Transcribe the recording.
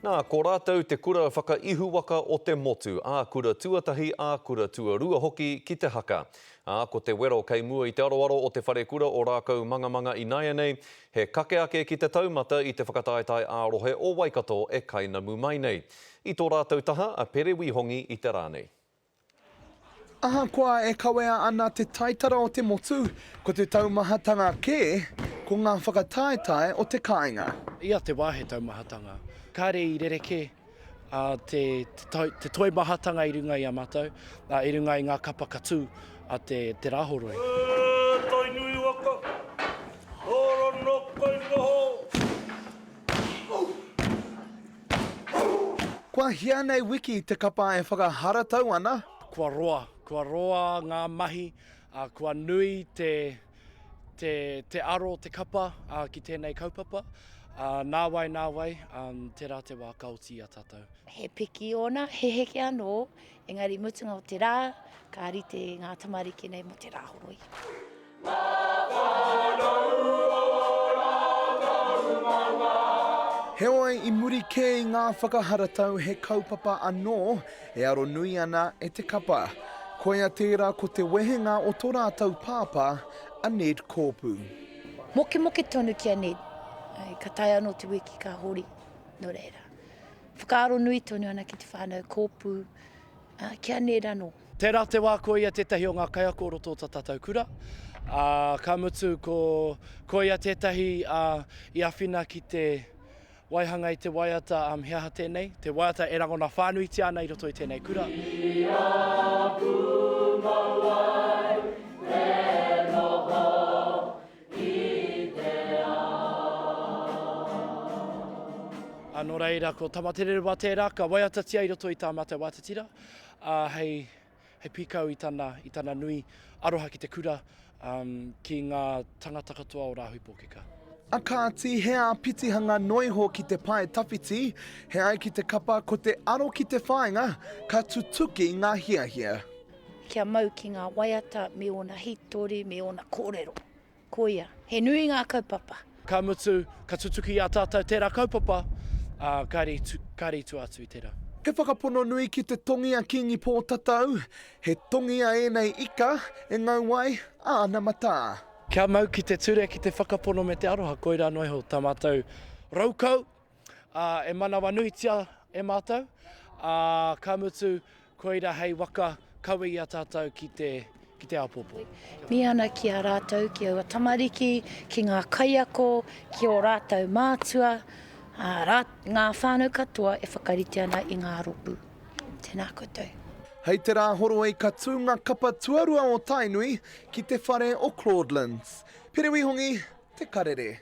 Nā, ko rātou te kura whakaihuwaka o te motu, ā kura tuatahi, ā kura tuarua hoki ki te haka. Ā, ko te wero kei mua i te aroaro o te wharekura o Rākaumangamanga inaianei, he kake ake ki te taumata i te whakataetae ā-rohe o Waikato e kainamu mai nei. I tō rātou taha a Pere Wihongi i te rā nei. Ahakoa e kawea ana te taitara o te motu, ko te taumahatanga kē, ko ngā whakataetae o te kāinga. Ia te wā he taumahatanga. Kāre i rerekē te, te toimahatanga i runga i a mātou, i runga i ngā kapa ka tū a te, te Rāhoroi. E Tainui waka, Ora kainoho. Kua hia nei wiki te kapa e whakaharatau ana? Kua roa, kua roa ngā mahi, kua nui te, te, te aro o te kapa ki tēnei kaupapa. Nāwai, nāwai, tērā te wā ka oti i a tātou. He piki ōna, he heke anō, engari mutunga o te rā, ka rite ngā tamariki nei mō te rāhoroi. Heoi, i muri kē i ngā whakaharatau he kaupapa anō e aro nui ana e te kapa. Koia tērā ko te wehenga o tō rātou pāpā, a Ned Kōpū. Mokemoke tonu ki a Ned. Ka tae anō te wiki ka hori. Nō reira, whakaaro nui tonu ana ki te whānau Kōpū, ki a Ned anō. Tērā te wā ko ia tētahi o ngā kaiako o roto o tā tātou kura, ā, ka mutu ko, ko ia tētahi ā, i āwhina ki te waihanga i te waiata um, He aha tēnei? Te waiata e rangona whānuitia ana i roto i tēnei kura. I a pūmau ai te noho ki te ao. Ā, nō reira, ko Tamatererewa tērā, ka waiatatia i roto i tā mātou waiata tira. ā, hei, hei pīkau i tana, i tana nui aroha ki te kura, um, ki ngā tangata katoa o Rāhui Pōkeka. A kāti, he āpitihanga noiho ki te pae tawhiti, he ai ki te kapa ko te aro ki te whāinga, ka tutuki ngā hiahia. Kia mau ki ngā waiata me ōna hītori, me ōna kōrero. Koia, he nui ngā kaupapa. Ka mutu, ka tutuki i a tātou tērā kaupapa, ā, kāre i, kāre i tua atu i tērā. He whakapono nui ki te tongi a Kīngi Pōtatau, he tongi a ēnei ika e ngau ai āna matā. Kia mau ki te ture, ki te whakapono me te aroha, koirā noa iho tā mātou raukau, ā, e manawanuitia e mātou, ā, ka mutu, koira hei waka kawe i a tātou ki te, ki te āpōpō. Mihi ana ki a rātou, ki aua tamariki, ki ngā kaiako, ki ō rātou mātua, ā, rā, ngā whānau katoa e whakarite ana i ngā rōpū. Tēnā koutou. Hei te Rāhoroi ka tū ngā kapa tuarua o Tainui ki te whare o Claudelands. Pere Wihongi, Te Karere.